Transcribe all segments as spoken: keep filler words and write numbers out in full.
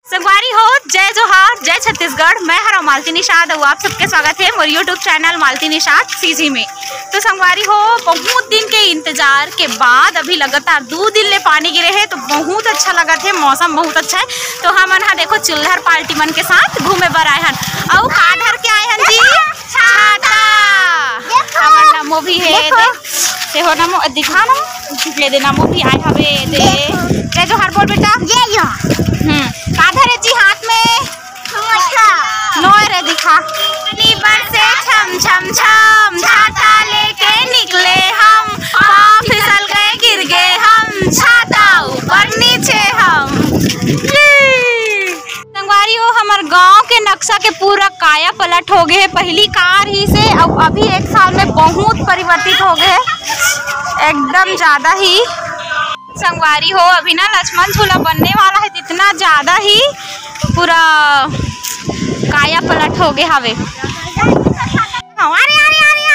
संगवारी हो, जय जोहार, जय छत्तीसगढ़। मैं हरा मालती निषाद अउ आप सबके स्वागत है मोर YouTube channel Malti Nishad CG में। तो संगवारी हो, बहुत दिन के इंतजार के बाद अभी लगातार दू दिन ले पानी गिरे है, तो बहुत अच्छा लगत है, मौसम बहुत अच्छा है। तो हमन हा देखो चिल्लर पार्टी मन के साथ घूमे बर आए हन। अउ का धर के आए हन जी? छाता। हमर नमो भी है, देखो। देख। तेहो नमो, दिखा नमो। ले दे नमो भी आए हवे, दे। देखो। जय जोहार बोल बेटा। जय जोहार। हम्म, का धरे जी हाथ में? अच्छा। नोय रे दिखा। पानी बरसे छम छम छम, छाता लेके निकले हम, पाँव फिसल गए गिर गए हम, छाता ऊपर नीचे हम। संगवारी हो, हमर गांव के नक्शा के पूरा काया पलट हो गए है। पहली का रहिसे, अब अभी एक साल में बहुत परिवर्तित हो गए है, एकदम ज्यादा ही। संगवारी हो, अभी ना लक्ष्मण झूला बनने वाला है, इतना ज्यादा ही पूरा काया पलट हो गए हवे। हाँ, अरे, अरे, अरे।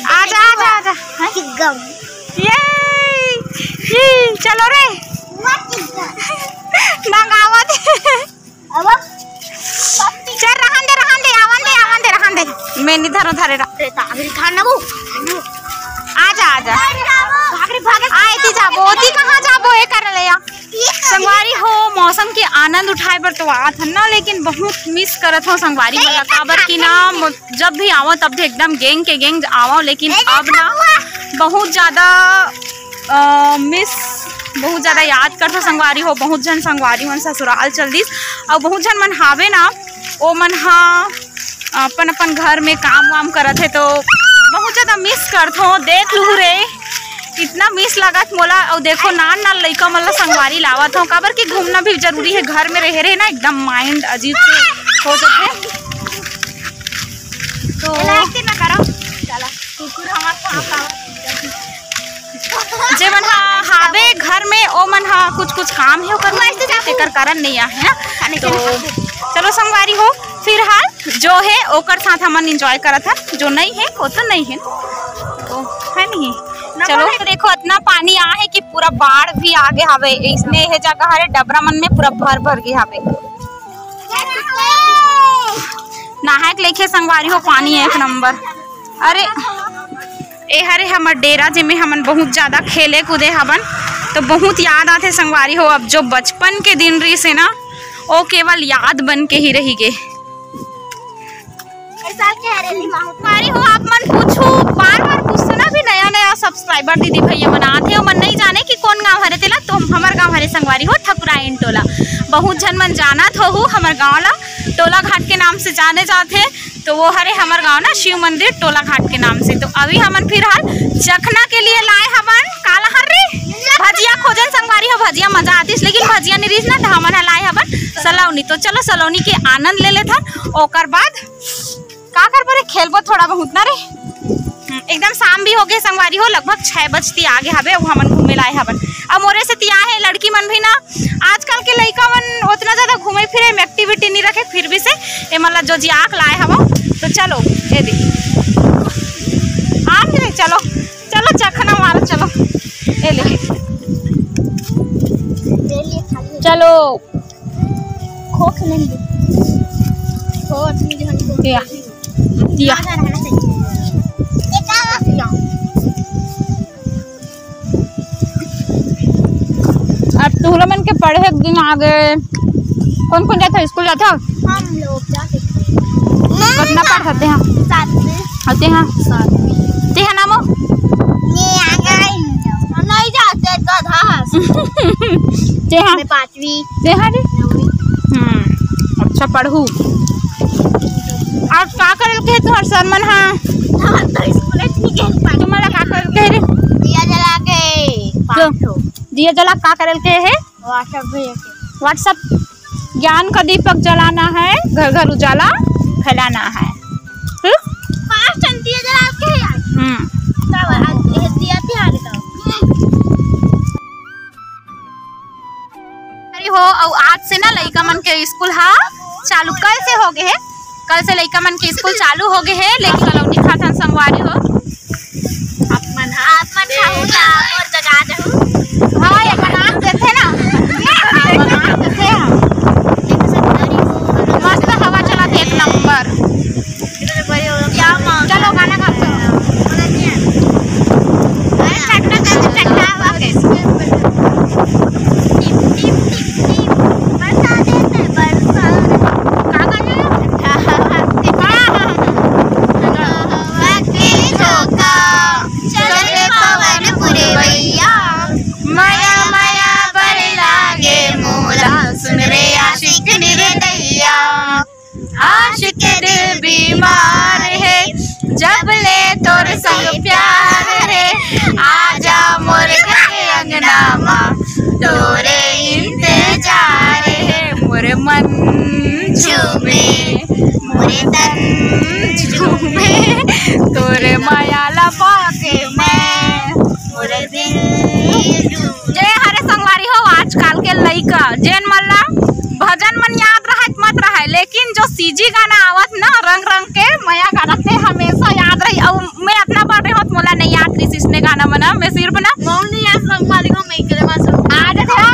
आजा, आजा, आजा। हाँ? चिग्गम। ये, ये, चलो रे। हुआ चिग्गम। मंगावत। अब? चल, रहन दे, रहन दे, आवन दे, आवन दे, रहन दे। मैं नहीं धरो, धरे रह। अरे, तागरी खान ना वो। आजा, आजा। भाग रे, भाग। आए थी जाबो, ओती कहाँ जाबो, ए कर ले या। संगवारी हो, मौसम के आनंद उठाए बर तो आत हन ना, लेकिन बहुत मिस करत हो संगवारी मन ला, काबर कि ना, जब भी आवत तब भी एकदम गैंग के गैंग आवत, लेकिन अब ना बहुत ज्यादा, अ, मिस, बहुत ज्यादा याद करत हो संगवारी हो। बहुत झन संगवारी मन ससुराल चल दिस, अउ बहुत झन मन हावे ना, ओ मन हा अपन अपन घर में काम वाम करत हे, तो बहुत ज्यादा मिस करत हो। देख लू रे, इतना मिस लगत मोला। अउ देखो, नान नान लइका मन ला संगवारी लावत हो, काबर कि घूमना भी जरूरी है। घर में रहे रहे ना, एकदम माइंड अजीब से हो जाथे। तो कुकुर हमार पाँव खावत। जे मन हा हावे घर में, ओ मन हा कुछ कुछ काम हे ओकर मन के, तेकर कारण नहीं आहे ना। तो चलो संगवारी हो, फिलहाल जो है ओकर साथ हमन एंजॉय करत हन, जो नहीं है वो तो नहीं है, तो है नहीं। चलो, देखो इतना पानी आ है कि पूरा बाढ़ भी आ गए हवे। इसने ये जगह हरे डबरा मन में पूरा भर भर गए हवे। नहाए के लेखे संगवारी हो, पानी है एक नंबर। अरे, ए हरे हमर डेरा, जेमे हमन बहुत ज्यादा खेले कूदे हवन, तो बहुत याद आथे संगवारी हो। अब जो बचपन के दिन रहिस हे ना, ओ केवल याद बन के ही रही गे। संगवारी हो, आप मन पूछू, बार बार पूछू ना, भी नया नया सब्सक्राइबर दीदी भैया मन आथे, ओमन नहीं जाने कि कौन गांव हरे तेला, तो हमर गांव हरे संगवारी हो ठकुराइन टोला। बहुत झन मन जानत होहू हमर गांव ला, टोला घाट के नाम से जाने जाथे। तो वो हरे हमर गांव ना शिव मंदिर टोला घाट के नाम से। तो अभी हमन फिलहाल चखना के लिए लाए हवन। काला हर रे भजिया खोजन संगवारी हो, भजिया मजा आतिस, लेकिन भजिया नहीं रहिस ना, तो हमन ह लाए हवन सलौनी। तो चलो सलौनी के आनंद ले लेथन, ओकर बाद का करबो रे, खेलबो थोड़ा बहुत ना रे। हम्म, एकदम शाम भी हो गए संगवारी हो, लगभग छह बजती आ गए हवे, अब हमन घूमे लाए हवन। अब मोरे से तिया है लड़की मन भी ना, आजकल के लइका मन उतना ज्यादा घूमे फिरे में एक्टिविटी नहीं रखे, फिर भी से ए मन ला जो जियाक लाए हवो। तो चलो ए दे, आ रे, चलो चलो चखना मारो, चलो ए ले, चलो। खोख नहीं दे। खोख नहीं दे, हमको दिया। दिया। ना, ना, ना, ना। ये क्या हुआ? अब तुहरा मन के पढ़े के दिन आ गए। कौन कौन जाता है स्कूल, जाता है? हम लोग जाते हैं। कितना पढ़ते हैं? सातवीं। आते हैं? सातवीं। ते है नामो? ये आ गए। हम नहीं जाते, गधा। ते हैं? मैं पाँचवीं। ते हैं रे? नौवीं। हम्म, अच्छा पढ़ू। आज का करल के तुहर सरमन हा? हम तो स्कूल नहीं गए। तुम्हारा का करल के रे? दिया जला के। तो पाँच ठो। दिया जला का करल के है? WhatsApp भेजे के। WhatsApp, ज्ञान का दीपक जलाना है, घर घर उजाला फैलाना है। हम्म? पाँच ठन दिया जला के है आज। हम्म। तब आज ये दिया तिहार का। अरे हो, अउ आज से ना लइका मन के स्कूल हा चालू, कल से हो गए है, कल से लइका मन के स्कूल चालू हो गए है, लेकिन सलौनी खाथन संगवारी हो। आप मन हा, आप मन खाहू ना, मोर जगा देहू। हाँ, एक प्यार हे, जब ले तोर संग प्यार हे, आजा मोर घर अंगना मा, तोरे इंतजार हे। मोर मन झूमे, मोर तन झूमे, तोरे माया ला पाके मैं, मोर दिल झूमे। जय हरे संगवारी हो, आजकल के लइका जेन मन ला भजन मन याद रहत मत रहय, लेकिन जो सीजी गाना आवत ना रंग रंग के मया गाना, ते हमेशा याद रही। अउ मैं अतना बड़े होत मोला नहीं याद रहिस इसने गाना मन, मैं सिर्फ ना मौनी याद संगवारी हो, मैं करे मासो। आज था।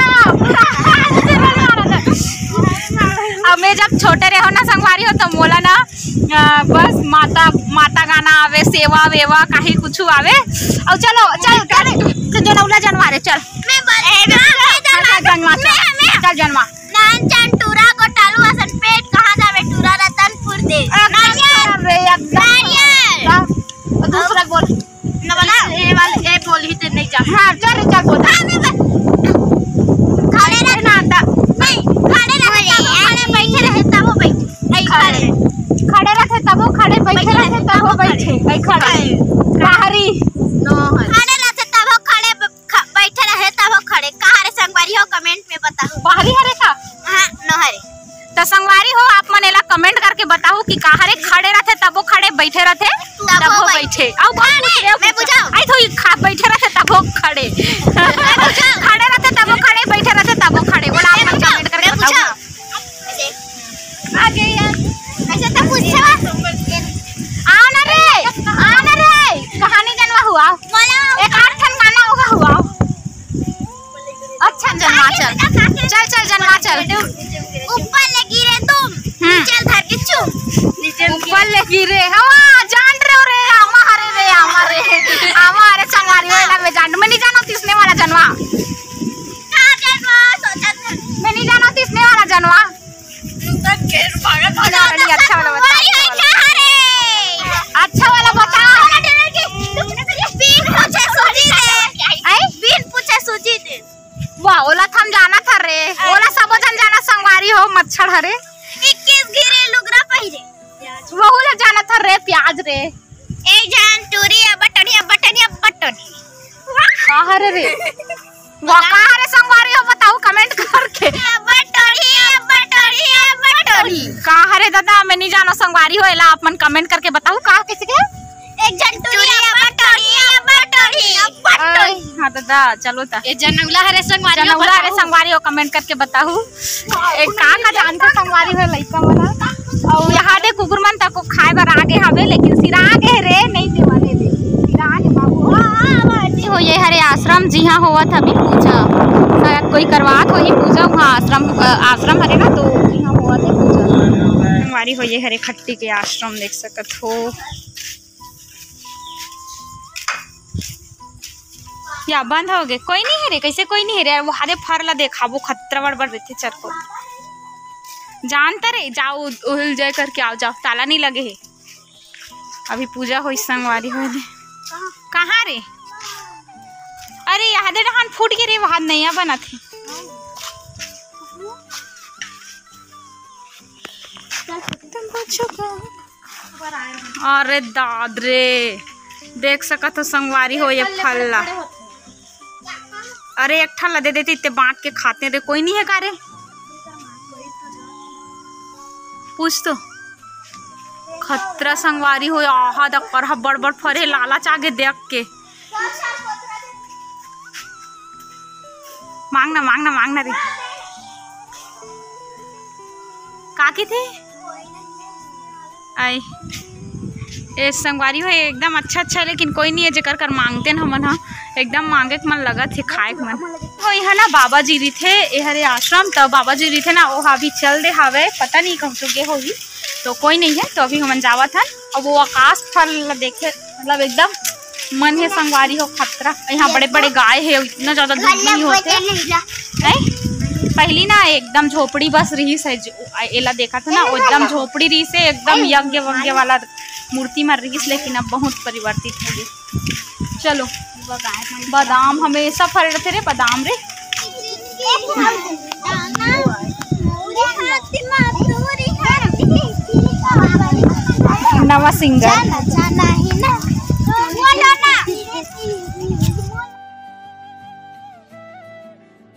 अब मैं जब छोटे रहे हो ना संगवारी हो, तो मोला ना, अ, बस माता, माता गाना आवे, सेवा वेवा, काही कुछ आवे। अब चलो, चल, चल, तो जनौला जनवा रे, चल। मैं बोल-, ए, मैं, मैं चल, जनवा। चल, जनवा, चल। मैं, मैं। चल, जनवा। नान चन टूरा गोटालू असन पेट, कहाँ जावे टूरा रतनपुर दे। अ, नारियल। अरे, एकदम। नारियल। का? दूसरा बोल। न बना, ए वाले, ए बोल ही ते नहीं जा। हाँ, चल रे, चल बोल। हाँ, मैं बस। खड़े रह ना आता। नहीं, खड़े रह, खड़े, खड़े बैठे रहे, तब वो बैठे। नहीं, खड़े। खड़े रहे, तब वो खड़े, बैठे रहे, तब वो बैठे। नहीं, खड़े। खड़े। बाहरी। खड़े रहे, तब वो खड़े, ब-, ख-, बैठे रहे, तब वो खड़े। कहाँ रे संगवारी हो, comment में बताओ। बाहरी हरे का? हाँ, नोहरे। त संगवारी हो, आप मन एला comment करके बताहू कि काहरे खड़े रथे तबो खड़े, बैठे रथे तबो तबो बैठे। बैठे। अउ बहुत खड़े, कुछ रे, मैं कुछ। बुझाऊं? आई तो ई खा-, बैठे रथे तबो खड़े। मैं बुझाऊं? खड़े रथे तबो खड़े, बैठे रथे तबो खड़े। बोला आप मैं मन बुझाऊं? Comment करके मैं बताहू। बुझाऊं? आ गई यार। ऐसे तो पूछे बा। आओ ना रे, आओ ना रे। कहानी जनवा हुआ। बोला। एक आठ ठन गाना होगा हुआ। अच्छा, जनवा चल। चल, चल, जनवा चल। ऊपर ले गिरे तुम, हम्म। नीचे धर के चुम। ऊपर ले गिरे। हवा, जान रे, रे, आमा हरे रे, आमा रे। आमा हरे संगवारी वाला में जान। मैं नहीं जानो तीसने वाला जनवा। का जनवा? सोचा था। मैं नहीं जानो तीसने वाला जनवा। रुका, के रुका, रुका। अच्छा वाला बता, अच्छा वाला बता। अच्छा वाला बता। बीन पूछे सूजी दे। हैं? बीन पूछे सूजी दे। वाह, ओला थम जाना था रे। ओला सबो झन जाना संगवारी हो, मच्छर हरे। इक्कीस गिरे लुगरा पहिरे। वहू ला जाना था रे, प्याज रे। एक झन टूरी, अब्बा टोरी, अब्बा टोरी, अब्बा टोरी। का हरे रे? वाह, का हरे संगवारी हो, बताओ comment करके। अब्बा टोरी, अब्बा टोरी, अब्बा टोरी। का हरे दादा, मैं नहीं जानो संगवारी हो, एला आप मन comment करके बताओ, का कैसे के? एक झन टूरी, अब्बा टोरी, अब्बा टोरी, अब्बा टोरी। अरे, हाँ दादा, चलो ता। ये जनौला हरे संगवारी हो, जनौला हरे बताओ। संगवारी हो, comment करके बताओ। ए, का का जानथे संगवारी हो लइका मन ह? अउ यहाँ दे कुकुर मन तको खाए बर आगे हवे, लेकिन सिरा गे रे, नहीं देवा दे दे। सिरा गे बाबू। हाँ, हाँ, हाँ, हो ये हरे आश्रम, जिहाँ होवत हवे पूजा। शायद कोई करवात होही पूजा, वहाँ आश्रम, अ, आश्रम हरे ना, तो जिहाँ होवत हे पूजा। संगवारी हो ये हरे खट्टी के आश्रम देख सकत हो। या बंद हो गे, कोई नहीं हे रे, कैसे कोई नहीं हे रे? वो हरे फर ला देखाबो, खतरा बड़ बड़ रहिथे चरको। जानता रे, जाओ, उहिल जाए करके आओ, जाओ, ताला नहीं लगे हे। अभी पूजा होई, संगवारी होई दे। कहाँ रे? अरे, यहाँ दे डहान फूट गे रे, वहाँ नया बनत हे। तुम कुछ अरे दाद रे, देख सकत हो संगवारी हो ये फल ला। अरे एक ठन ला दे देती, इतने बांट के खाते रे। कोई नहीं है का रे? पूछ तो। खतरा संगवारी हो, आहा दक्कर हा बड़ बड़ फरे, लालच आगे देख के। मांगना, मांगना, मांगना रे। का कथे? आई। ए संगवारी हो, एकदम अच्छा अच्छा हे, लेकिन कोई नहीं हे जेकर कर मांगते न हमन ह, एकदम मांगे के मन लगत हे, खाए के मन। हो इहाँ ना बाबा जी रहिथे, ए हरे आश्रम, त बाबा जी रहिथे ना, ओहा अभी चल दे हावे, पता नहीं कहूँ तो गे होही, तो कोई नहीं हे। तो अभी हमन जावत हन, अब वो आकाश फल ला देखे, मतलब एकदम मन हे संगवारी हो खतरा। यहाँ बड़े बड़े गाय हे, इतना ज्यादा दूध नहीं होथे। हैं? पहली ना एकदम झोपड़ी बस रहिस हे, जो, आ, एला देखत हे ना, वो एकदम झोपड़ी रहिस हे, एकदम यज्ञ वज्ञ वाला मूर्ति मन रहिस, लेकिन अब बहुत परिवर्तित हो गे। चलो, बादाम हमेशा फरे रहिथे रे, बादाम रे। नवा सिंगर। जाना जाना ही ना।